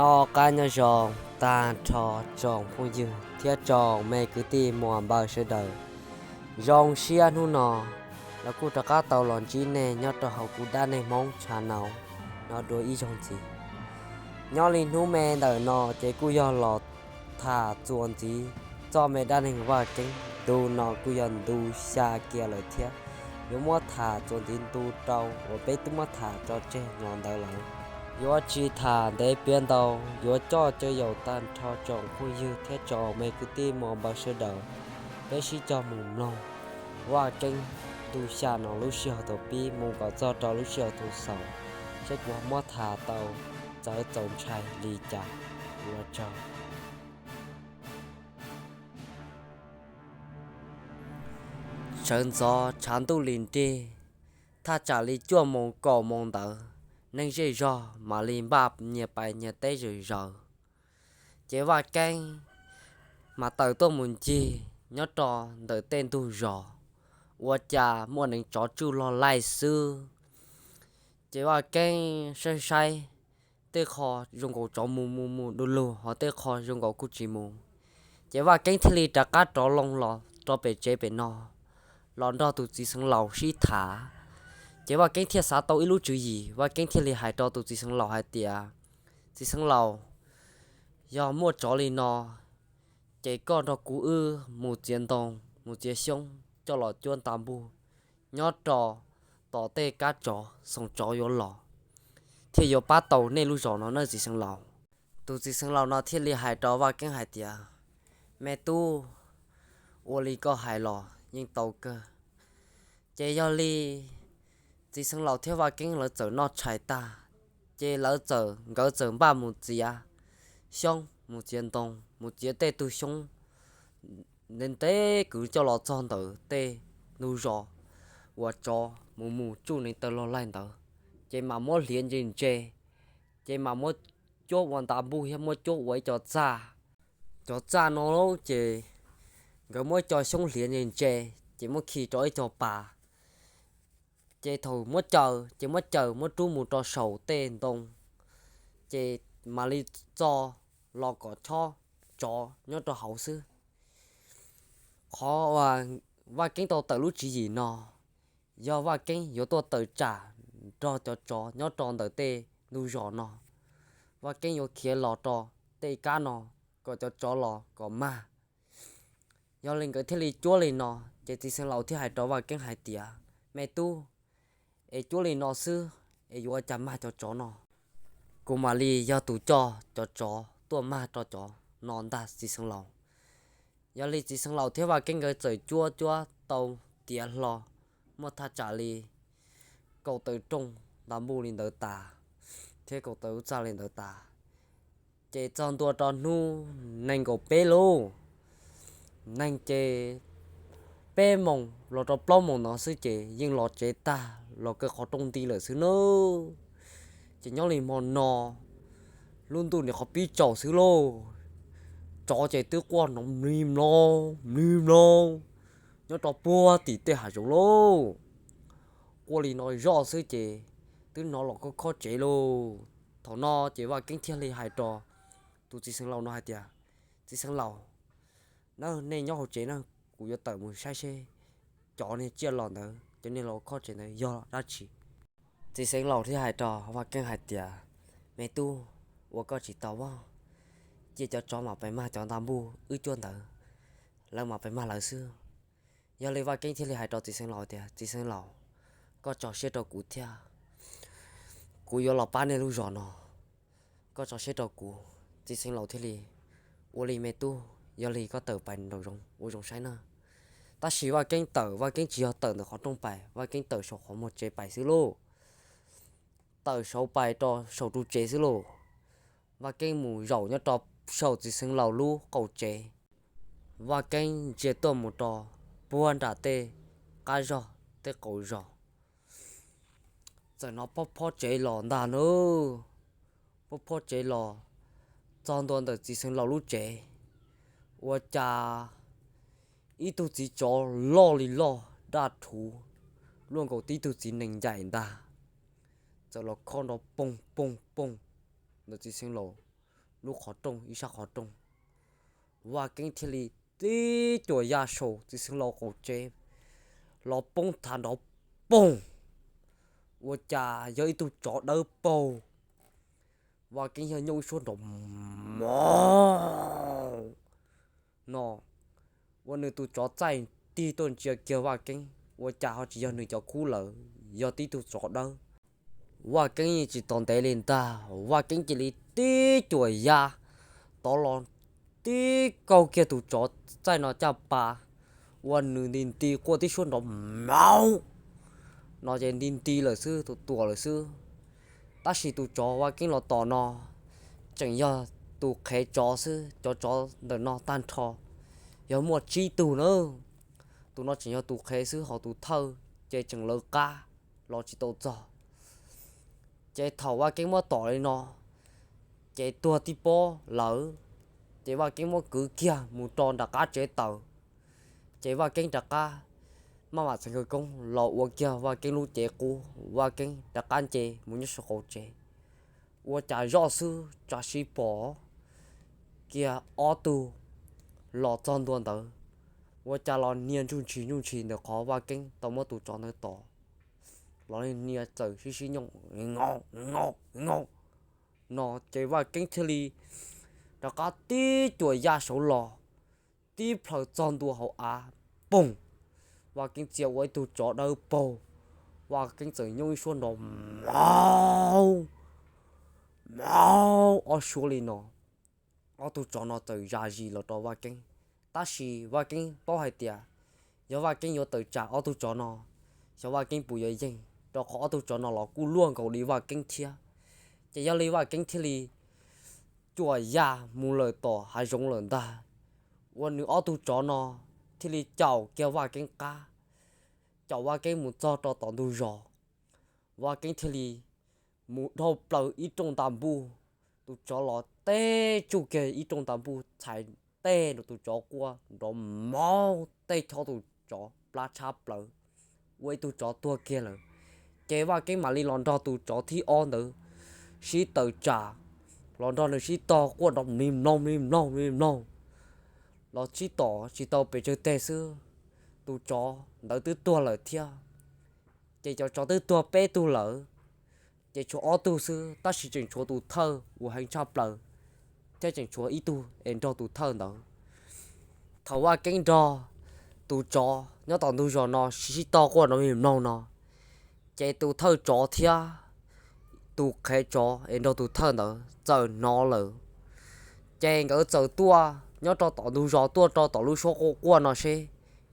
Nyob qab nyob zoo tag nrho tsoom phooj ywg thiab tsoom me kwv tij muam npawg sawv daws. Zoo siab hnub no los kuj rov qab tau los ntsib nej nyob rau hauv kuv dab neeg Hmoob channel no dua ib zaug ntxiv. Nyob li hnub me ntawm no ces kuj yog los tham txuas ntxiv txoj me dab neeg Vaj Keeb. Ntu no kuj yog ntu xya kiag lawm thiab, yuav muab tham txuas ntxiv ntu rau uas peb twb muab tham tso tseg los ntawd lawm. Yuav tsis tham ntev piav ntau, yuav coj caw yaum tag nrho tsoom phooj ywg thiab tsoom me kwv tij muam npawg sawv daws, peb sib cog mus mloog Vaj Keeb ntu xya no lub sij hawm thaum pib mus kom txog rau lub sij hawm thaum xaus, saib kuv muab tham tau txawv txaus ntshai li cas. Ua tsaug. Sawv ntxov tshav ntuj li nrig, thaj tsam li cuaj moos kaum moos ntawd, neeg zej zog mam li npaj nyias pais nyias teb zom zaws. Ces Vaj Keeb mas tawm tuaj mus ncig nyob rau ntawm tej ntug zos, ua cas muaj neev tsov tsuj log laij xwb. Ces Vaj Keeb saib saib, tej qho zoo nkaus tsov mus mus mus du lug, ho tej qho zoo nkaus kuj tsis mus. Ces Vaj Keeb thiaj li rov qab rov loo los rau pem tsev pem no, los nrog tus txiv xeev laus sib tham. Ces Vaj Keeb thiaj xav tau ib lub tswv yim, Vaj Keeb thiaj li hais rau tus txiv xeev laus hais tias, Txiv xeev laus, yog muaj tsov li no, ces koj nrog kuv wb mus txiav ntoo, mus txiav xyoob coj los cuab nta npuj nyob rau tom tej kab tsov, xoom tsov yuav los, thiaj yuav pab tau nej lub zos no nawb txiv xeev laus. Tus txiv xeev laus no thiaj li hais rau Vaj Keeb hais tias, Me tub, ua li koj hais los yeej tau kawg. Ces yog li txiv xeev laus thiab Vaj Keeb lawv txawm noj tshais tag, ces lawv txawm, nkawd txawm npaj mus txiav xyoob, mus txiav ntoo, mus txiav tej tug xyoob ntev ntev kwv coj los txog ntawm tej ntug zos uas tsov mus mus tsuj neev taw log laij ntawd, ces mam muab hliav ntse ntse, ces mam muab cuab ua nta npuj thiab muab cuab ua ib co txaj. Cov txaj no ces nkawd muab ib co xyoob hliav ntse ntse, ces muab khi rau ib co pas, ces thaum muab caws ces muab caws muab rub mus rau saum tej ntoo, ces mam li txo los kom chob tsov nyob rau hauv xwb. Qhov uas Vaj Keeb tau tawm lub tswv yim no, yog Vaj Keeb yuav tuaj tawm tsam nrog cov tsov nyob rau ntawm tej ntug zos no. Vaj Keeb yuav khiav los rau tej kab no kom cov tsov los kom mag. Yog li nkawd thiaj li cuab li no, ces txiv xeev laus thiaj hais rau Vaj Keeb hais tias, Me tub, es cuab li no xwb es yuav ua cas mag cov tsov no? Kuv mam li yog tus coj cov tsov tuaj mag rau cov no ntag txiv xeev laus. Yog li txiv xeev laus thiab Vaj Keeb nkawd txawm cuab cuab tau tiav hlo, muaj thaj tsam li kaum tawm rooj nta npuj li ntawd tas, thiab kaum tawm lub txaj li ntawd tas, ces txog ntua rau hnub nees nkaum peb lub neeg ces peb moos los rau plaub moos no xwb ces yeej los tsev tag los kaw qhov rooj nti lawm xwb nawb. Ces nyob li hmo no lub ntuj nim qhov pib tsaus xwb lauj, tsov ces twb quaj nrov mlig mlog mlig mlog nyob rau puag tim tej hav zoov lauj. Quaj li no zoj xwb ces twb hnov los khob khob tsev lauj. Thaum no ces Vaj Keeb thiaj li hais rau tus txiv xeev laus no hais tias, Txiv xeev laus, na, nej nyob hauv tsev na, kuv yuav tawm mus saib seb cov niag tsiaj los ntawd, cov niag los khob tsev ntawd yog dab tsi. Txiv xeev laus thiaj hais rau Vaj Keeb hais tias, Me tub, ua koj tsis tau voj, cia cov tsov mam pais mag cov nta npuj wb cuab ntawd, lawv mam pais mag lawv xwb. Yog li Vaj Keeb thiaj li hais rau txiv xeev laus tias, Txiv xeev laus, koj tso siab rau kuv thiab, kuv yuav los pab nej lub zos no, koj tso siab rau kuv. Txiv xeev laus thiaj li, Ua li me tub, yog li koj tawm pais nraum zoov ua zoo saib na. Tab sis Vaj Keeb tawm, Vaj Keeb tsis yog tawm ntawm qhov rooj pais, Vaj Keeb tawm saum qhov muag tsev pais xwb lauj. Tawm saud pais rau saum ru tsev xwb lauj. Vaj Keeb mus zaum nyob rau saum txiv xeev laus lub qaum tsev. Vaj Keeb ntsia tuaj mus rau puag nram tej qab zog tej qaum zos, txawm hnov phob phob tsev los ntag nawb. Phob phob tsev los txog ntua ntawm txiv xeev laus lub tsev, ua cas ib tug txiv tsov loj li loj daj rhuv, luaj nkaus tib tug txiv nees ncaim ntag, txawm los khob nrov poog poog poog ntawm txiv xeev laus lub qhov rooj, ib sab qhov rooj. Vaj Keeb thiaj li tib cuam ya saum txiv xeev laus qaum tsev los poob thav nrov poog. Ua cas yog ib tug tsov dawb paug. Vaj Keeb yog nyooj ib suab nrov mauv no, ua nws tus tsov txaij tig tuaj ntsia kiag Vaj Keeb, ua cas ho tsis yog nws cov khub lawm, yog tib tug tsov dawb. Vaj Keeb yeej tsis tos ntev li ntag, Vaj Keeb cia li tib cuam ya tod los tib kaug kiag tus tsov txaij no caj pas, ua nws nti nti quaj tib suab nrov mauv no ces nti nti lawm xwb, tus tuam lawm xwb. Tab sis tus tsov Vaj Keeb los tom no tseem yog tus qhev tsov xwb, cov tsov ntawm no tag nrho yog muaj tsib tug na. Tus no tseem yog tus qhev xwb, ho tus thawj ces tseem lawv qab los tsis tau txog. Ces thaum Vaj Keeb muab tom li no, ces tuag tib pob lawm, ces Vaj Keeb muab kwv kiag mus rau nram qab tsev taws. Ces Vaj Keeb rov qab maj mam txheev khawv koob los ua kiag Vaj Keeb lub cev qub, Vaj Keeb rov qab nce mus nyob saum qaum tsev. Ua cas zoj xwb tsam sim pom kiag ob tug los txog ntua ntawd, ua cas los nias ntsuj ntshis ntsuj ntshis ntawm qhov Vaj Keeb tau muab tus tsov ntawd tom, los nias txawm sib sib nyooj no, ces Vaj Keeb thiaj li rov qab tib cuam ya saud los, tib plhaws txog ntua hauv av, poog, Vaj Keeb txia ua ib tug tsov dawb paug. Vaj Keeb txawm nyooj ib suab nrov mauv mauv ob suab li no. Ob tug tsov no txawm zam zis los rau Vaj Keeb, tab sis Vaj Keeb paub hais tias yog Vaj Keeb yuav tawm tsam ob tug tsov no, xyov Vaj Keeb puas yuav yeej, rau qhov ob tug tsov no los kuj luaj nkaus li Vaj Keeb thiab. Ces yog li Vaj Keeb thiaj li cuam ya mus lawm tom hav zoov lawm ntag. Ua nws ob tug tsov no thiaj li caum kiag Vaj Keeb qab, caum Vaj Keeb mus txog rau tom ntug zos. Vaj Keeb thiaj li mus dhau plaws ib rooj nta npuj, tus tsov los teb tsuj kiag ib rooj nta npuj txhais tej rau tus tsov quaj nrov mauv, tej chob tus tsov plab tshab plaws, ua ib tug tsov tuag kiag lawm. Ces Vaj Keeb mam li los nrog tus tsov thib ob ntawd sib tawm tsam, los nrog nws sib tog quaj nrov mlig mloog mlig mloog mlig mloog, los sib tom tsis tau pes tsawg teg xwb, tus tsov ntawd twb tuag lawm thiab. Ces cov tsov twb tuag peb tug lawm, ces tshuav ob tug xwb, tab sis tseem tshuav tus thawj uas heev tshaj plaws, thiab tseem tshuav ib tug es nrog tus thawj ntawd. Thaum Vaj Keeb nrog tus tsov nyob tom ntug zos no sib sib tog quaj nrov mlig mloog no, ces tus thawj tsov thiab tus qhev tsov es nrog tus thawj ntawd txawm hnov lawm. Ces nkawd txawm tuaj nyob rau tom ntug zos, tuaj rau tom lub suab quaj quaj no seb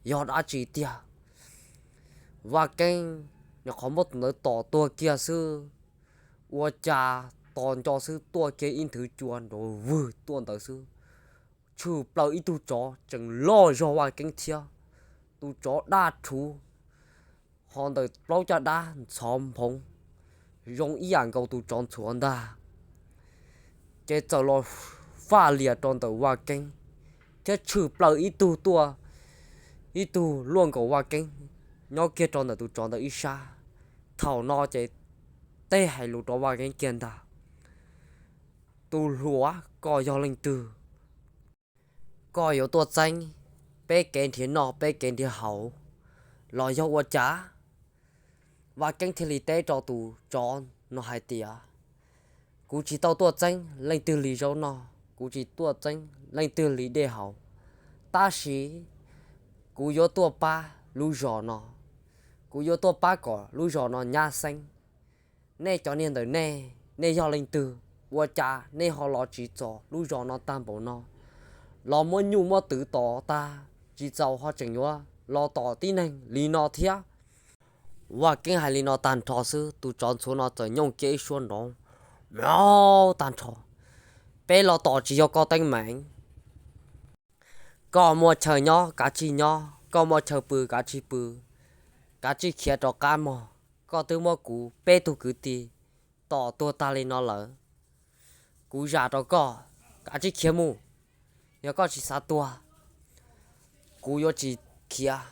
yog dab tsi tiag. Vaj Keeb nyuam qhuav muab tus ntawd tom tuag kiag xwb, ua cas tos nco xwb tuaj kiag ib nthwv cua nrov vwg tuaj ntawd xwb, tshwm plaws ib tug tsov tseem loj zog Vaj Keeb thiab. Tus tsov daj rhuv, ho ntawm plaub caj dab ntxhov nphoov, zoo ib yam nkaus tus tsov ntxhuav ntag. Ces txawm los faj lias rau ntawm Vaj Keeb, thiab tshwm plaws ib tug tuaj, ib tug luaj nkaus Vaj Keeb nyob kiag rau ntawm tus tsov ntawd ib sab. Thaum no ces tej hais lus rau Vaj Keeb kiag ntag: Tus hluas, koj yog leej twg? Koj yuav tuaj txeeb peb kev nrhiav noj peb kev nrhiav haus los yog ua cas? Vaj Keeb thiaj li teb rau tus tsov no hais tias, Kuv tsis tau tuaj txeeb leej twg li zaub noj, kuv tsis tuaj txeeb leej twg li dej haus, tab sis kuv yuav tuaj pab lub zos no, kuv yuav tuaj pab kom lub zos no nyab xeeb. Nej cov niag ntawm nej, nej yog leej twg? Ua cas nej ho los tsim txom lub zos no tag npaum no? Los muab nyuj muab twm tom tag, tsis txaus ho tseem yuav los tom tib neeg li no thiab. Vaj Keeb hais li no tag nrho xwb, tus tsov ntxhuav no txawm nyooj kiag ib suab nrov mauv tag nrho: Peb los tom tsis yog koj teeb meem. Koj muaj chaw nyob kav tsij nyob, koj muaj chaw pw kav tsij pw, kav tsij khiav rov qab mog. Koj twb muab kuv peb tug kwv tij tom tuag tag li no lawm. Kuv zam rau koj, kav tsij khiav mus. Yog koj tsis xav tuag, kuv yuav tsis khiav.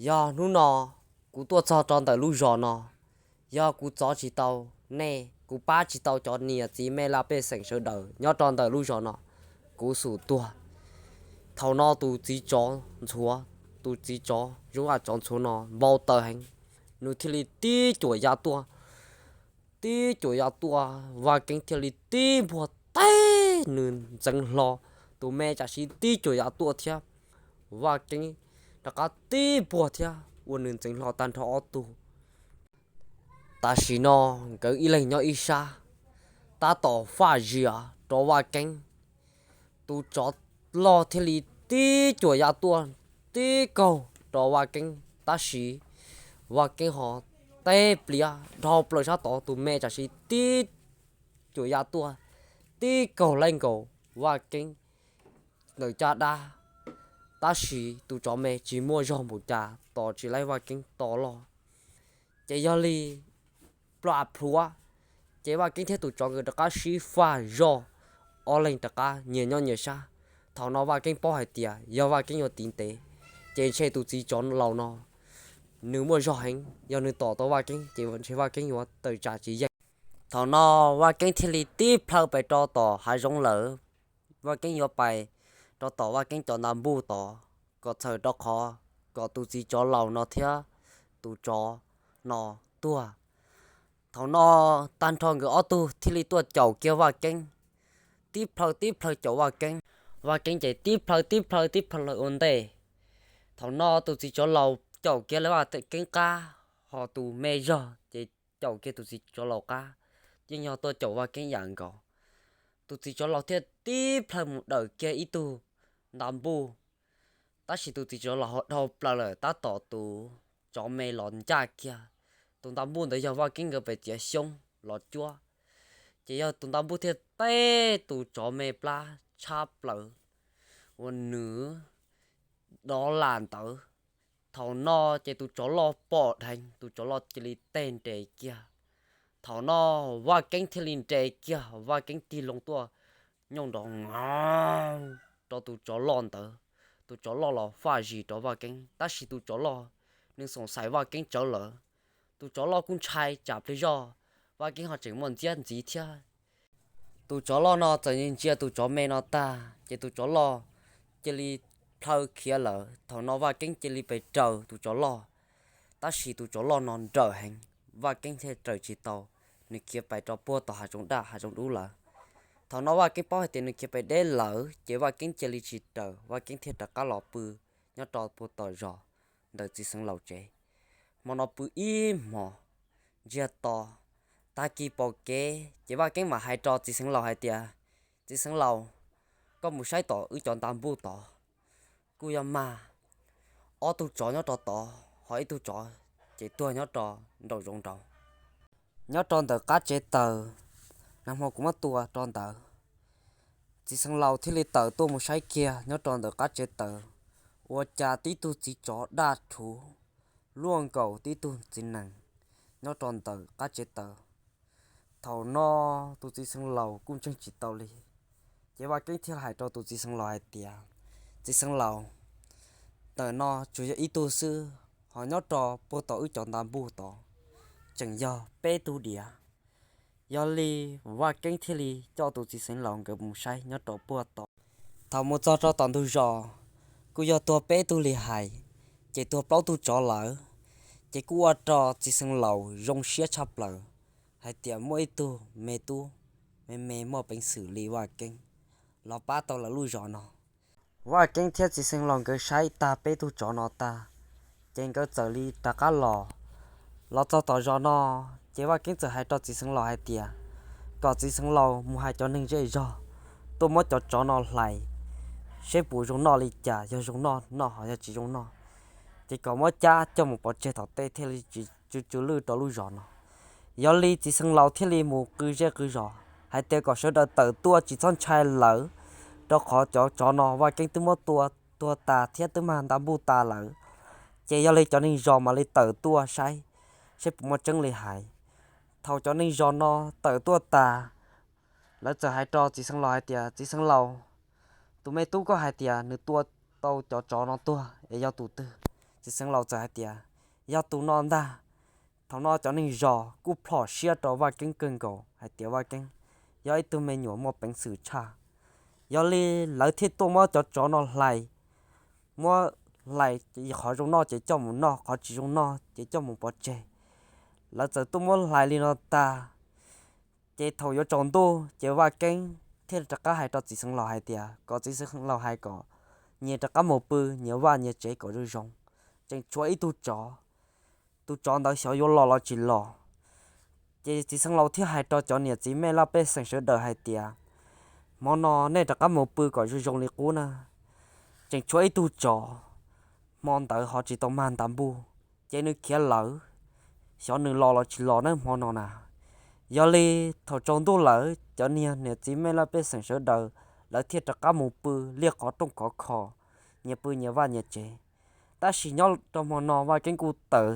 Yog hnub no kuv tuaj txog rau ntawm lub zos no, yog kuv txov tsis tau nej, kuv pab tsis tau cov niam txiv me laj pej xeem sawv daws nyob rau ntawm lub zos no, kuv xum tuag. Thaum no tus txiv tsov ntxhuav, tus txiv tsov zoo li tsov ntxhuav no npau taws heev, nws thiaj li tib cuam ya tuaj. Tib cuam ya tuaj, Vaj Keeb thiaj li tib npuaj teb nws ntxeev hlo. Tus me tsam sim tib cuam ya tuaj thiab, Vaj Keeb rov qab tib npuaj thiab ua nws ntxeev hlo tag nrho ob tug. Tam sim no nkawd ib leeg nyob ib sab, tab tom faj zis rau Vaj Keeb. Tus tsov loj thiaj li tib cuam ya tuaj tib kaug rau Vaj Keeb, tab sis Vaj Keeb ho teb pliav dhau plaws sab tod. Tus me tsam sim tib cuam ya tuaj tib kaug laij nkaus Vaj Keeb ntawm caj dab, tab sis tus tsov me tsis muaj zog npaum cas tos tsis laib Vaj Keeb to loj. Ces yog li plua plhuav, ces Vaj Keeb thiab tus tsov nkawd rov qab sib faj zog, ob leeg rov qab nyias nyob nyias sab. Thaum no Vaj Keeb paub hais tias yog Vaj Keeb yuav tiv ntev, ces ntshe tus txiv tsov laus no nws muaj zog heev, yog nws tom tau Vaj Keeb ces ntshe Vaj Keeb yuav tawm tsam tsis yeej. Thaum no Vaj Keeb thiaj li tib plhaw pes rau tom hav zoov lawm. Vaj Keeb yuav pais rau tom Vaj Keeb cov nta npuj tod, kom txhawm rau qhov kom tus txiv tsov laus no thiab tus tsov no tuag. Thaum no tag nrho nkawd ob tug thiaj li tuaj caum kiag Vaj Keeb, tib plhaw tib plhaw caum Vaj Keeb. Vaj Keeb ces tib plhaw tib plhaw tib plhaw lawm ua ntej. Thaum no tus txiv tsov laus caum kiag lawv Vaj Keeb qab, ho tus me zog ces caum kiag tus txiv tsov laus qab, yeej yog tuaj caum Vaj Keeb yam nkaus. Tus txiv tsov laus thiaj tib plhaw mus dawm kiag ib tug nta npuj, tab sis tus txiv tsov laus ho dhau plaws lawm tab tom tus tsov me los ncaj kiag. Tus nta npuj ntawd yog Vaj Keeb nkawd pes txiav xyoob los cuab, ces yog tus nta npuj thiaj teb tus tsov me plab tshab plaws uas nws dov lam ntawd. Thaum no ces tus tsov loj pom dheev, tus tsov loj cia li teg nres kiag. Thaum no Vaj Keeb thiaj li nres kiag, Vaj Keeb tig loo tuaj nyooj nrov nqav rau tus tsov loj ntawd. Tus tsov loj los faj zis rau Vaj Keeb, tab sis tus tsov loj nws xoom xaiv Vaj Keeb tsawv lawm. Tus tsov loj kuj ntshai tsam pliag zoj Vaj Keeb ho tseem muaj ntxiab ntxiv thiab. Tus tsov loj no txawm ntsia tus tsov me no tag ces tus tsov loj cia li plhaw khiav lawm. Thaum no Vaj Keeb cia li pes raws tus tsov loj, tab sis tus tsov loj no nrawm heev, Vaj Keeb thiaj raws tsis tau, nws khiav pais rau puag tom hav zoov daj hav zoov dub lawm. Thaum no Vaj Keeb paub hais tias nws khiav pais deb lawm ces Vaj Keeb cia li tsis raws, Vaj Keeb thiaj rov qab los pw nyob rau puag tom zos ntawm txiv xeev laus tsev. Hmo no pw ib hmos ntsiag to, tag kis pom kev ces Vaj Keeb mam hais rau txiv xeev laus hais tias, Txiv xeev laus, koj mus saib tom wb cov nta npuj tod, kuj yog mag ob tug tsov nyob rau tod, ho ib tug tsov ces tuag nyob rau nraum zoov nraud, nyob rau ntawm qab tsev taws. Nag hmo kuv muab tua rau ntawd. Txiv xeev laus thiaj li tawm tuaj mus saib kiag nyob rau ntawm qab tsev taws, ua cas tib tug txiv tsov daj rhuv luaj nkaus tib tug txiv nees nyob rau ntawm qab tsev taws. Thaum no tus txiv xeev laus kuj ntseeg tsis tau li, ces Vaj Keeb thiaj hais rau tus txiv xeev laus hais tias, Txiv xeev laus, ntawm no tsuas yog ib tug xwb, ho nyob rau puag tom wb cov nta npuj tod tseem yog peb tug diav. Yog li Vaj Keeb thiaj li coj tus txiv xeev laus nkawd mus saib nyob rau puag tod. Thaum mus txog rau tom ntug zos, kuj yog tuag peb tug li hais, ces tuag plaub tug tsov lawm. Ces kuj ua rau txiv xeev laus zoo siab tshaj plaws hais tias muaj ib tug me tub me me muaj peev xwm li Vaj Keeb los pab tau lawv lub zos no. Vaj Keeb thiab txiv xeev laus nkawd saib tag peb tug tsov no tag, ces nkawd txawm li rov qab los. Los txog tom zos no, ces Vaj Keeb txawm hais rau txiv xeev laus hais tias, kom txiv xeev laus mus hais cov neeg zej zog tuaj muab cov tsov no hlais, seb puas zoo noj li cas, yog zoo noj noj, ho yog tsis zoo noj, ces kom muab cab coj mus pov tseg tom tej thiaj li tsis tsw tsw lwj rau lub zos no. Yog li txiv xeev laus thiaj li mus qw zej qw zos hais tias kom sawv daws tawm tuaj tsis txhob ntshai lawv, rau qhov cov tsov no Vaj Keeb twb muab tua tuag tas thiab twb mag nta npuj tas lawm. Ces yog li cov neeg zos mam li tawm tuaj saib, saib puas muaj tseeb li hais. Thaum cov neeg zos no tawm tuaj tas, lawv txawm hais rau txiv xeev laus hais tias, Txiv xeev laus, tus me tub koj hais tias nws tua tau cov tsov no tuag es yog tus twg? Txiv xeev laus txawm hais tias, Yog tus no ntag. Thaum no cov neeg zos kuj plhom siab rau Vaj Keeb kawg nkaus hais tias Vaj Keeb yog ib tug me nyuam muaj peev xwm tshaj. Yog li lawv thiaj tuaj muab cov tsov no hlais, muab hlais, qhov zoo noj ces coj mus noj, qhov tsis zoo noj ces coj mus pov tseg. Lawv txawm tuaj muab hlais li no tag, ces thaum yuav tsaus ntuj ces Vaj Keeb thiaj rov qab hais rau txiv xeev laus hais tias kom txiv xeev laus hais kom nyias rov qab mus pw nyias vaj nyias tsev kom zoo zoo, tseem tshuav ib tug tsov, tus tsov ntawd xyov yuav los los tsis los. Ces txiv xeev laus thiaj hais rau cov niam txiv mej laj pej xeem sawv daws hais tias, hmo no nej rov qab mus pw kom zoo zoo li qub na, tseem tshuav ib tug tsov, hmo ntawd ho tsis tau mag ntav npuj, ces nws khiav lawm, xyov nws los los tsis los nawb hmo no na. Yog li thaum tsaus ntuj lawm cov niag niam txiv mej laj pej xeem sawv daws lawv thiaj rov qab mus pw liaj qhov rooj khov kho, nyias pw nyias vaj nyias tsev. Tab sis nyob rau hmo no Vaj Keeb kuj tawm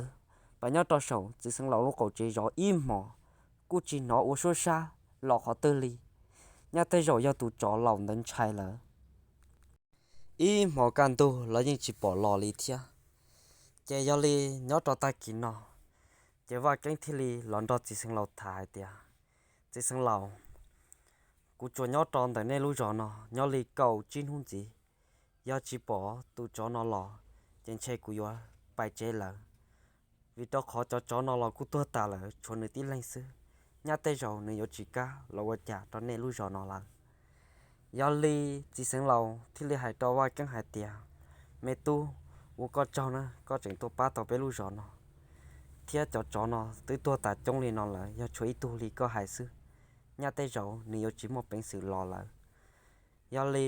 pas nyob rau saum txiv xeev laus lub qaum tsev zov ib hmos, kuj tsis hnov ua suab sab los qhov twg li. Nyaj tej zaum yog tus tsov laus ntawd ntshai lawm. Ib hmos kaj ntug los yeej tsis pom los li thiab. Ces yog li nyob rau tag kis no, ces Vaj Keeb thiaj li los nrog txiv xeev laus tham hais tias, txiv xeev laus, kuv tsuas nyob rau ntawm nej lub zos no nyob li kaum tsib hnub ntxiv, yog tsis pom tus tsov no los, ces ntshe kuv yuav pais tsev lawm, vim rau qhov cov tsov no los kuj tuag tas lawm tshuav nws tib leeg xwb. Nyaj tej zaum nws yuav tsis kam los ua cas rau nej lub zos no lawm. Yog li txiv xeev laus thiaj li hais rau Vaj Keeb hais tias, me tub, ua koj tsaug na koj tseem tuaj pab tau peb lub zos no, thiab cov tsov no twb tuag tas coob li no lawm yog tshuav ib tug li koj hais xwb, nyaj tej zaum nws yuav tsis muaj peev xwm los lawm. Yog li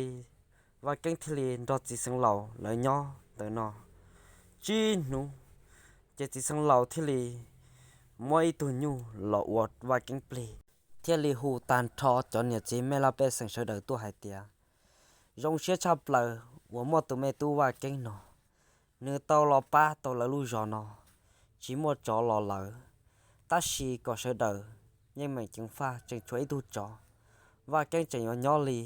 Vaj Keeb thiaj li nrog txiv xeev laus lawv nyob ntawm no tsib hnub, ces txiv xeev laus thiaj li muab ib tug nyuj los ua Vaj Keeb plig, thiaj li hu tag nrho cov niam txiv mej laj pej xeem sawv daws tuaj hais tias, zoo siab tshaj plaws uas muaj tus me tub Vaj Keeb no, nws tau los pab tau lawv lub zos no, tsis muaj tsov los lawm, tab sis kom sawv daws yeej meem ceev faj, tseem tshuav ib tug tsov, Vaj Keeb tseem yuav nyob li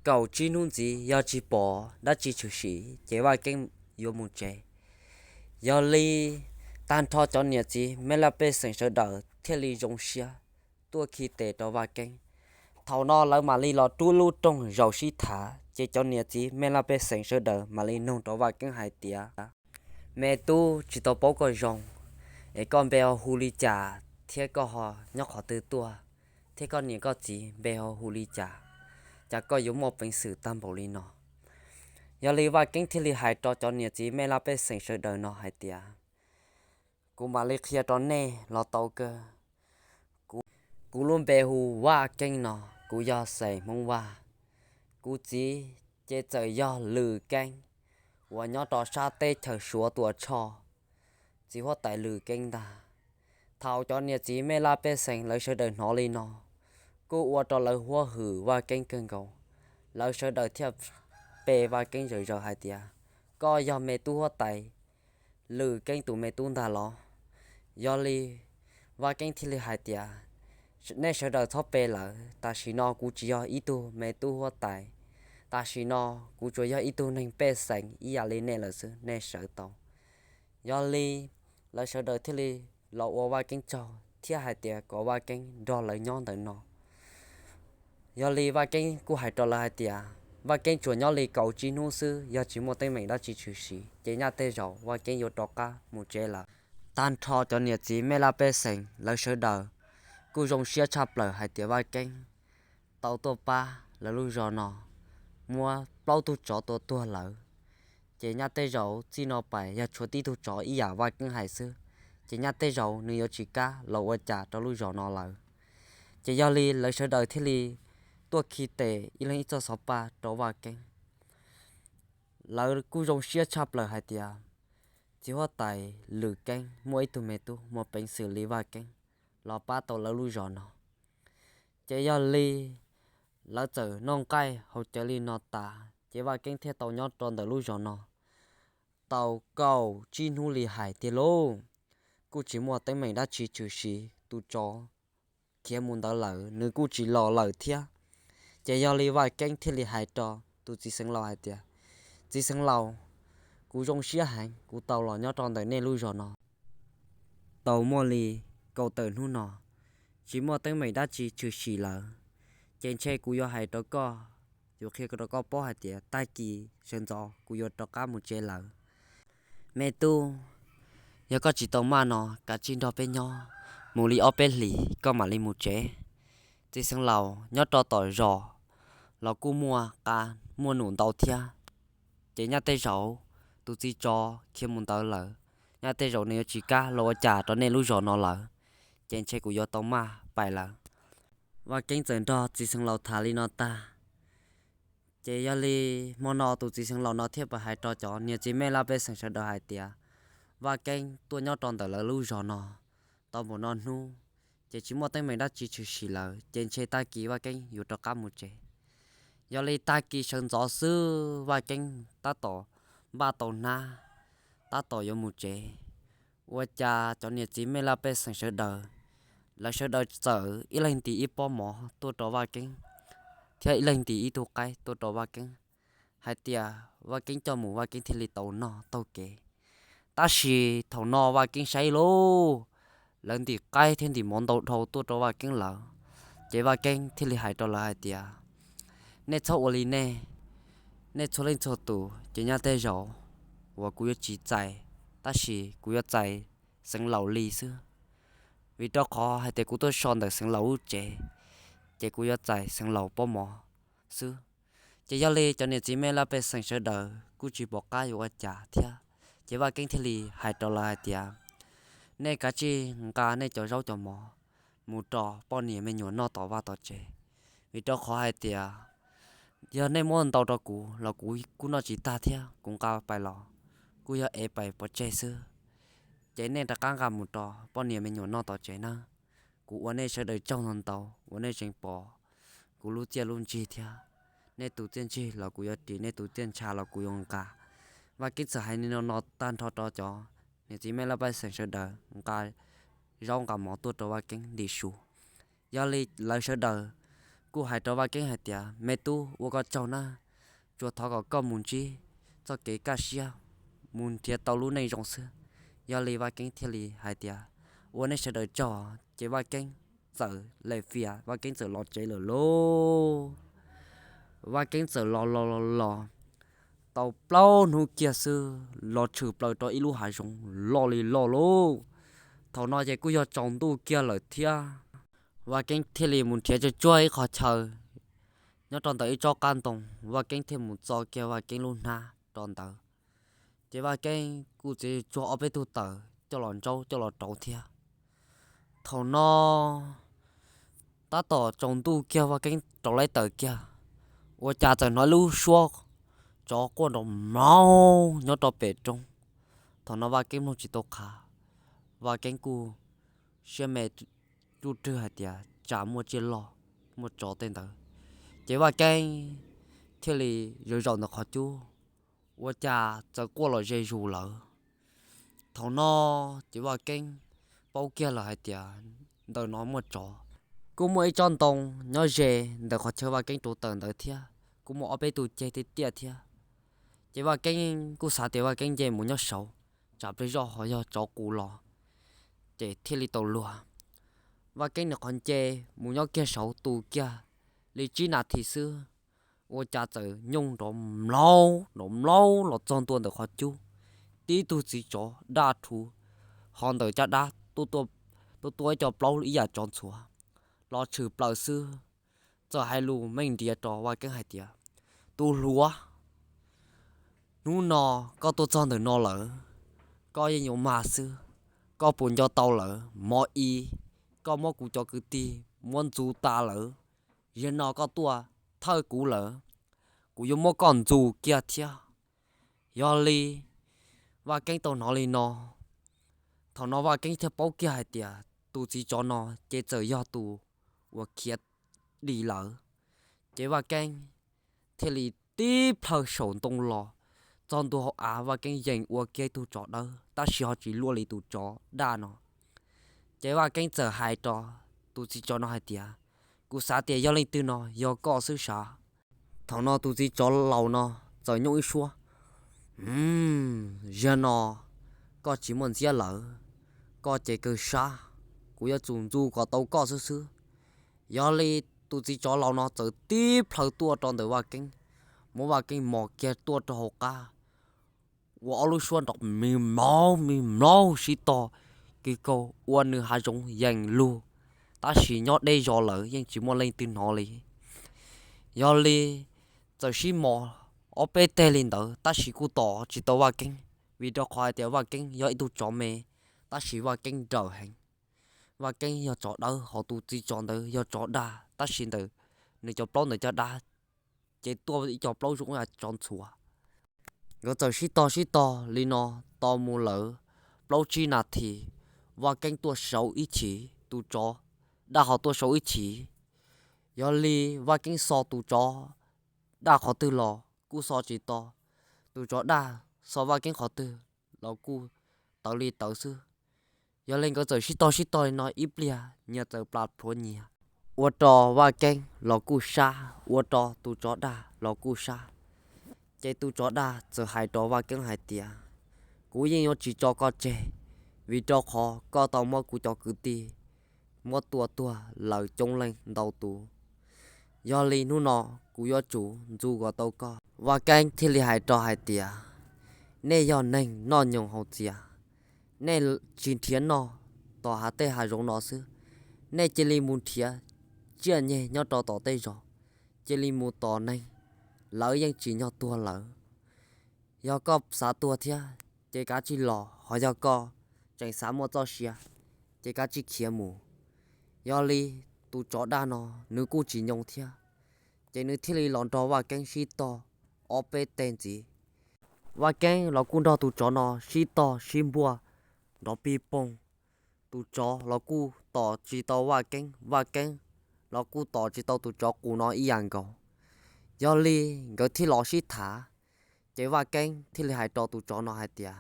kaum tsib hnub ntxiv, yog tsis pom dab tsi tshwm sim ces Vaj Keeb yuav mus tsev. Yog li tag nrho cov niam txiv mej laj pej xeem sawv daws thiaj li zoo siab tuaj khi tes rau Vaj Keeb. Thaum no lawv mam li los rub lub rooj zaum sib tham, ces cov niam txiv mej laj pej xeem sawv daws mam li nug rau Vaj Keeb hais tias, me tub, tsis tau paub koj zoo, es koj npe ho hu li cas thiab koj ho nyob qhov twg tuaj, thiab koj niam koj txiv npe ho hu li cas, cas koj yuav muaj peev xwm tag npaum li no? Yog li Vaj Keeb thiaj li hais rau cov niam txiv mej laj pej xeem sawv daws no hais tias, kuv mam li qhia rau nej los tau kawg. Kuv lub npe hu Vaj Keeb no, kuv yog xeem Hmoob Vaj. Kuv txiv ces txawm yog Lwm Keeb, uas nyob rau sab teb chaws Suav Tuam Tshoj, txiv huab tais Lwm Keeb ntag. Thaum cov niam txiv mej laj pej xeem lawv sawv daws hnov li no, kuj ua rau lawv huab hwm Vaj Keeb kawg nkaus. Lawv sawv daws thiaj pe Vaj Keeb zawm zaws hais tias, koj yog me tub huab tais Lwm Keeb tus me tub ntag los? Yog li Vaj Keeb thiaj li hais tias, nej sawv daws txhob pe lawm, tam sim no kuv tsis yog ib tug me tub huab tais, tam sim no kuv tsuas yog ib tug neeg pej xeem ib yam li nej lawm xwb, nej sawv tau. Yog li lawv sawv daws thiaj li los ua Vaj Keeb tsaug thiab hais tias kom Vaj Keeb nrog lawv nyob ntawm no. Yog li Vaj Keeb kuj hais rau lawv hais tias, Vaj Keeb tsuas nyob li kaum tsib hnub xwb, yog tsis muaj teeb meem dab tsi tshwm sim ces nyaj tej zaum Vaj Keeb yuav rov qab mus tsev lawm. Tag nrho cov niam txiv mej laj pej xeem lawv sawv daws kuj zoo siab tshaj plaws hais tias Vaj Keeb tau tuaj pab lawv lub zos no, muab plaub tug tsov tua tuag lawm. Ces nyaj tej zaum txij no pais yog tshuav tib tug tsov ib yam Vaj Keeb hais xwb, ces nyaj tej zaum nws yuav tsis kam los ua cas rau lub zos no lawm. Ces yog li lawv sawv daws thiaj li tuaj khi tes ib leeg ib txoj xov paj rau Vaj Keeb. Lawv kuj zoo siab tshaj plaws hais tias, txiv huab tais Lwm Keeb muaj ib tug me tub muaj peev xwm li Vaj Keeb los pab tau lawv lub zos no. Ces yog li lawv txawm noj nqaij haus cawv li no tas, ces Vaj Keeb thiaj tau nyob rau ntawm lub zos no tau kaum tsib hnub li hais tiag lauj. Kuj tsis muaj teeb meem dab tsi tshwm sim, tus tsov khiav mus ntawd lawm, nws kuj tsis los lawm thiab. Ces yog li Vaj Keeb thiaj li hais rau tus txiv xeev laus hais tias, txiv xeev laus, kuv zoo siab heev kuv tau los nyob rau ntawm nej lub zos no. tau muaj li kaum tawm hnub no, tsis muaj teeb meem dab tsi tshwm sim lawm, ces ntshe kuv yuav hais rau koj, yuav qhia rau koj paub hais tias tag kis sawv ntxov kuv yuav rov qab mus tsev lawm. Me tub, yog koj tsis tau maj no, kav tsij nrog peb nyob mus li ob peb hlis koj mam li mus tsev. Txiv xeev laus nyob rau tom zos los kuj muaj qab muaj num ntau thiab, ces nyaj tej zaum tus txiv tsov khiav mus ntawd lawm, nyaj tej zaum nws yuav tsis kam los ua cas rau nej lub zos no lawm, ces ntshe kuv yuav tau maj pais lawm. Vaj Keeb txawm nrog txiv xeev laus tham li no tag, ces yog li hmo no tus txiv xeev laus no thiaj pais hais rau cov niam txiv mej laj pej xeem sawv daws hais tias Vaj Keeb tuaj nyob rau ntawm lawv lub zos no tau npaum no hnub, ces tsis muaj teeb meem dab tsi tshwm sim lawm, ces ntshe tag kis Vaj Keeb yuav rov qab mus tsev. Yog li tag kis sawv ntxov xwb Vaj Keeb tab tom npaj tau hnab, tab tom yuav mus tsev, ua cas cov niam txiv mej laj pej xeem sawv daws, lawv sawv daws txawm ib leeg ntim ib pob mov tuaj rau Vaj Keeb, thiab ib leeg ntim ib tug qaib tuaj rau Vaj Keeb, hais tias Vaj Keeb coj mus Vaj Keeb thiaj li tau noj taug kev. Tab sis thaum no Vaj Keeb saib lauj, lawv ntim qaib thiab ntim mov ntau dhau tuaj rau Vaj Keeb lawm, ces Vaj Keeb thiaj li hais rau lawv hais tias, nej txhob ua li nej, nej txhua leej txhua tus ces nyaj tej zaum uas kuv yuav tsis txais, tab sis kuv yuav txais xeev laus li xwb, vim rau qhov hais tias kuv tuaj so ntawm xeev laus lub tsev, ces kuv yuav txais xeev laus pob mov xwb. Ces yog li cov niam txiv mej laj pej xeem sawv daws kuj tsis pom qab yuav ua cas thiab, ces Vaj Keeb thiaj li hais rau lawv hais tias, nej kav tsij nqa nej cov zaub cov mov mus rau poj niam me nyuam noj tom vaj tom tsev, vim rau qhov hais tias yog nej muab ntau rau kuv los kuv kuj noj tsis tag thiab, kuv nqa pais los kuj yog ev pais pov tseg xwb. Ces nej rov qab nqa mus rau poj niam me nyuam noj tom tsev nawb. Kuv ua nej sawv daws tsaug ntau ntau uas nej tseem pom kuv lub txiaj lub ntsig thiab. Nej tus txiaj ntsig los kuv yuav ris, nej tus txiaj ntsha los kuv yuav nqa. Vaj Keeb txawm hais li no no tag nrho rau cov niam txiv mej laj pej xeem sawv daws nqa zaub nqa mov tuaj rau Vaj Keeb ntim su. Yog li lawv sawv daws kuj hais rau Vaj Keeb hais tias, me tub, ua koj tsaug nawb, tsuas thov kom koj mus ntsib txoj kev kaj siab, mus nrhiav tau lub neej zoo xwb. Yog li Vaj Keeb thiaj li hais tias, ua nej sawv daws tsaug. Ces Vaj Keeb txawm lem fias, Vaj Keeb txawm los tsev lawm lauj. Vaj Keeb txawm los los los los tau plaub hnub kiag xwb los tshwm plaws rau ib lub hav zoov loj li loj lauj. Thaum no ces kuj yog tsaus ntuj kiag lawm thiab. Vaj Keeb thiaj li mus nrhiav tsuag tsuag ib qho chaw nyob rau ntawm ib tsob qab ntoo, Vaj Keeb thiaj mus txo kiag Vaj Keeb lub hnab rau ntawd. Ces Vaj Keeb kuj txiav tsuag ob peb tug taws coj los ntsaub coj los rauv thiab. Thaum no tab tom tsaus ntuj kiag Vaj Keeb rauv laib taws kiag, ua cas txawm hnov ib lub suab tsov quaj nrov mlaub nyob rau pem roob. Thaum no Vaj Keeb mloog tsis tau qhov, Vaj Keeb kuj siab me ruj rwg hais tias tsam muaj tsiaj loj, muaj tsov tej ntawd. Ces Vaj Keeb thiaj li zaum zaum ntawm qhov cub, ua cas txawm quaj los ze zus lawm. Thaum no ces Vaj Keeb paub kiag lawm hais tias ntawm no muaj tsov. Kuj muaj ib tsob ntoo nyob ze ntawm qhov chaw Vaj Keeb rauv taws ntawd thiab, kuj muaj ob peb tug ceg tiaj tiaj thiab. Ces Vaj Keeb kuj xav tias Vaj Keeb nce mus nyob saud, tsam pliag zoj ho yog tsov qus los, ces thiaj li tau luag. Vaj Keeb nws qhov nce mus nyob kiag saud tu kiag li tsib nas this xwb, ua cas txawm nyooj nrov mlaub nrov mlaub los txog ntua ntawm qhov cub, tib tug txiv tsov daj rhuv, ho ntawm caj dab tuaj tuaj ib co plaub ib yam tsov ntxhuav los tshwm plaws xwb, txawm hais lus meej nriav rau Vaj Keeb hais tias, tus hluas, hnub no koj tuaj txog ntawm no lawm, koj yeej yuav mag xwb. Koj puas nco tau lawm, hmo i koj muab kuv cov kwv tij muab ntxuv tas lawm, zaum no koj tuaj thawj kuv lawm, kuv yuav muab koj ntxuv kiag thiab. Yog li Vaj Keeb tau hnov li no, thaum no Vaj Keeb thiaj paub kiag hais tias tus txiv tsov no ces txawm yog tus uas khiav dim lawm. Ces Vaj Keeb thiaj li tib plhaw saum ntoo los txog ntua hauv av, Vaj Keeb yees ua kiag ib tug tsov dawb tab sis ho tsis luaj li tus tsov daj no. Ces Vaj Keeb txawm hais rau tus txiv tsov no hais tias, kuv xav tias yog leej twg no, yog koj xwb sav. Thaum no tus txiv tsov laus no txawm nyooj ib suab, zaum no koj tsis muaj ntxiab lawm, koj ces kawg sab, kuv yuav tsum ntxub kom tau koj xwb xwb. Yog li tus txiv tsov laus no txawm tib plhaw tuaj rau ntawm Vaj Keeb, muab Vaj Keeb mos kiag tuaj rau hauv qab, ua ob lub suab nrov me mlauv me mlauv sib tog, kis kaug ua nws hav zoov yees lug, tab sis nyob deb zos lawm yeej tsis muaj leej twg hnov li. Yog li txawm sib mos ob peb teg li ntawd tab sis kuj tom tsis tau Vaj Keeb, vim rau qhov hais tias Vaj Keeb yog ib tug tsov me, tab sis Vaj Keeb nrawm heev. Vaj Keeb yog tsov dawb, ho tus txiv tsov ntawd yog tsov daj, tab sis ntawm nws cov plaub ntawm caj dab ces tuaj ib co plaub zoo ib yam tsov ntxhuav. Nkawd txawm sib tog sib tog li no tau mus lawm plaub tsib nas this, Vaj Keeb tuaj saud ib chim, tus tsov daj ho tuaj saud ib chim. Yog li Vaj Keeb xo tus tsov daj qhov twg los kuj xo tsis to, tus tsov daj xo Vaj Keeb qhov twg los kuj tawv li tawv xwb. Yog li nkawd txawm sib tog sib tog li no ib pliag nyias txawm plas plhuav nyias, ua rau Vaj Keeb los kuj sab, ua rau tus tsov daj los kuj sab. Ces tus tsov daj txawm hais rau Vaj Keeb hais tias, kuv yeej yuav tsis tso koj tseg, vim rau qhov koj tau muab kuv cov kwv tij muab tua tuag lawm coob leej ntau tus. Yog li hnub no kuv yuav tsum ntxub kom tau koj. Vaj Keeb thiaj li hais rau hais tias, nej yog neeg noj nyoos haus txias, nej tsis nrhiav noj tom hav tej hav zoov no xwb, nej cia li mus nrhiav tsiaj nyeg nyob rau tom tej zos, cia li mus tom neeg, lawv yeej tsim nyog tuag lawm. Yog koj xav tuag thiab ces kav tsij los, ho yog koj tseem xav muaj txoj sia ces kav tsij khiav mus. Yog li tus tsov daj no nws kuj tsis nyoo thiab, ces nws thiaj li los nrog Vaj Keeb sib tog ob peb teg ntxiv. Vaj Keeb los kuj nrog tus tsov no sib tog sib npuaj nrov pij poog. Tus tsov los kuj tom tsis tau Vaj Keeb, Vaj Keeb los kuj tom tsis tau tus tsov qus no ib yam nkaus. Yog li nkawd thiaj los sib tham, ces Vaj Keeb thiaj li hais rau tus tsov no hais tias,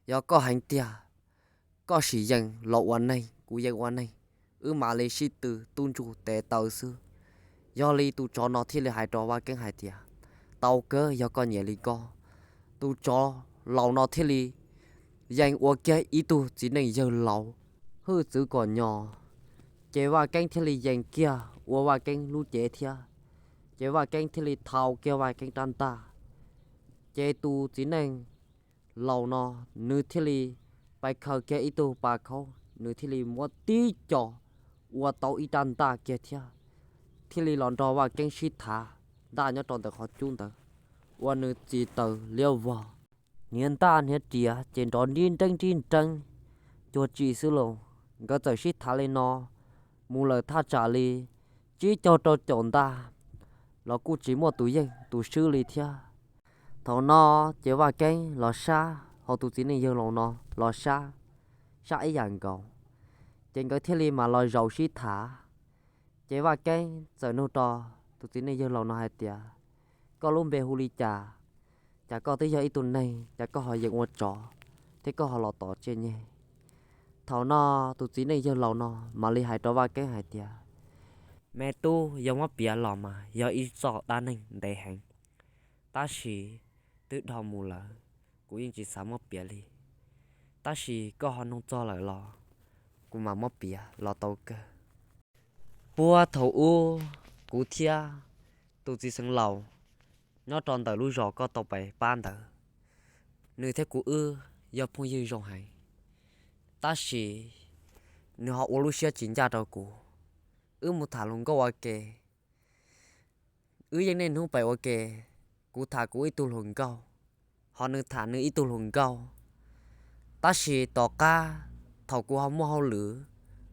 yog koj heev tiag, koj sim yees los ua neeg, kuv yeej ua neeg, wb mam li sib tw tub ntsuj tes taw xwb. Yog li tus tsov no thiaj li hais rau Vaj Keeb hais tias, tau kawg, yog koj nyiam li ko. Tus tsov laus no thiaj li yees ua kiag ib tug txiv neej yawg laus hwj txwv kom nyo, ces Vaj Keeb thiaj li yees kiag ua Vaj Keeb lub cev thiab, ces Vaj Keeb thiaj li thau kiag Vaj Keeb rab ntaj, ces tus txiv neej laus no nws thiaj li pais khaws kiag ib tug pas khaub, nws thiaj li muab tib co ua tau ib rab ntaj kiag thiab, thiaj li los nrog Vaj Keeb sib thav ntaj nyob rau ntawm qhov cub ntawd, ua nws txi taws liab vog. Hniav ntaj hniav riam ces nrov nrib nreeb nrib nreeb, cuag tsi xwb lauj. Nkawd txawm sib thav li no mus lawm thaj tsam li tsib caug rau caum ntaj los kuj tsis muaj tus yeej tus swb li thiab. Thaum no ces Vaj Keeb los sab, ho tus txiv neej yawg laus no los sab, sab ib yam nkaus. Ces nkawd thiaj li mam los zaum sib thav. Ces Vaj Keeb txawm nug rau tus txiv neej yawg laus no hais tias, koj lub npe hu li cas? Cas koj twb yog ib tug neeg, cas koj ho yeem ua tsov thiab koj ho los tom tsiaj nyeg? Thaum no tus txiv neej yawg laus no mam li hais rau Vaj Keeb hais tias, me tub, yog muab piav los mas yog ib txoj dab neeg ntev heev, tab sis twb dhau mus lawm, kuv yeej tsis xav muab piav li. Tab sis koj ho nug txog lawm los kuv mam muab piav los tau kawg. Puag thaum ub, kuv thiab tus txiv xeev laus nyob rau ntawm lub zos koj tau pais pab ntawd, nws thiab kuv wb yog phooj ywg zoo heev, tab sis nws ho ua lub siab tsis ncaj rau kuv. Wb mus tham hluas nkauj ua ke, wb yeej niaj hnub pais ua ke, kuv tham kuv ib tug hluas nkauj, ho nws tham nws ib tug hluas nkauj. Tab sis tom qab thaum kuv ho muaj hauj lwm,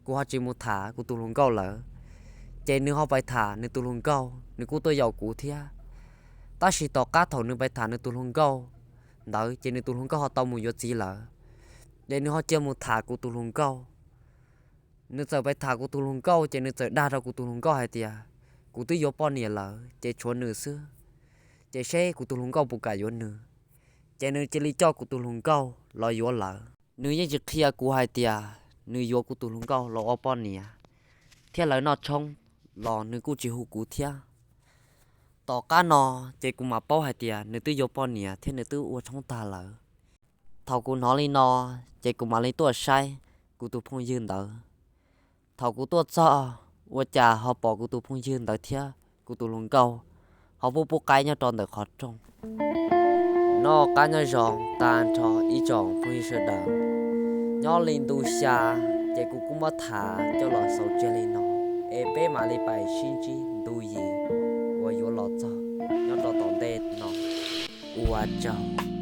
kuv ho tsis mus tham kuv tus hluas nkauj lawm, ces nws ho pais tham nws tus hluas nkauj, nws kuj tuaj yaum kuv thiab. Tab sis tom qab thaum nws pais tham nws tus hluas nkauj ntawd ces nws tus hluas nkauj ho tau mus yuav txiv lawm, ces nws ho cia mus tham kuv tus hluas nkauj. Nws txawm pais tham kuv tus hluas nkauj ces nws txawm dag rau kuv tus hluas nkauj hais tias, kuv twb yuav poj niam lawm ces tshuav nws xwb, ces seb kuv tus hluas nkauj puas kam yuav nws. Ces nws cia li coj kuv tus hluas nkauj los yuav lawm. Nws yeej tsis qhia kuv hais tias nws yuav kuv tus hluas nkauj los ua poj niam, thiab lawv noj tshoob los nws kuj tsis hu kuv thiab. Tom qab no ces kuv mam paub hais tias nws twb yuav poj niam thiab nws twb ua tshoob tag lawm. Thaum kuv hnov li no, ces kuv mam li tuaj saib kuv tus phooj ywg ntawd. Thaum kuv tuaj txog, ua cas ho pom kuv tus phooj ywg ntawd thiab kuv tus hluas nkauj ho pub pub qaib nyob rau ntawm qhov rooj. Noj qab nyob zoo tag nrho ib tsoom phooj ywg sawv daws, nyob li ntu xya ces kuv kuj muab tham coj los xaus tseg li no, es peb mam li pais sib ntsib ntu yim uas yuav los txog nyob rau tom ntej no. Ua tsaug.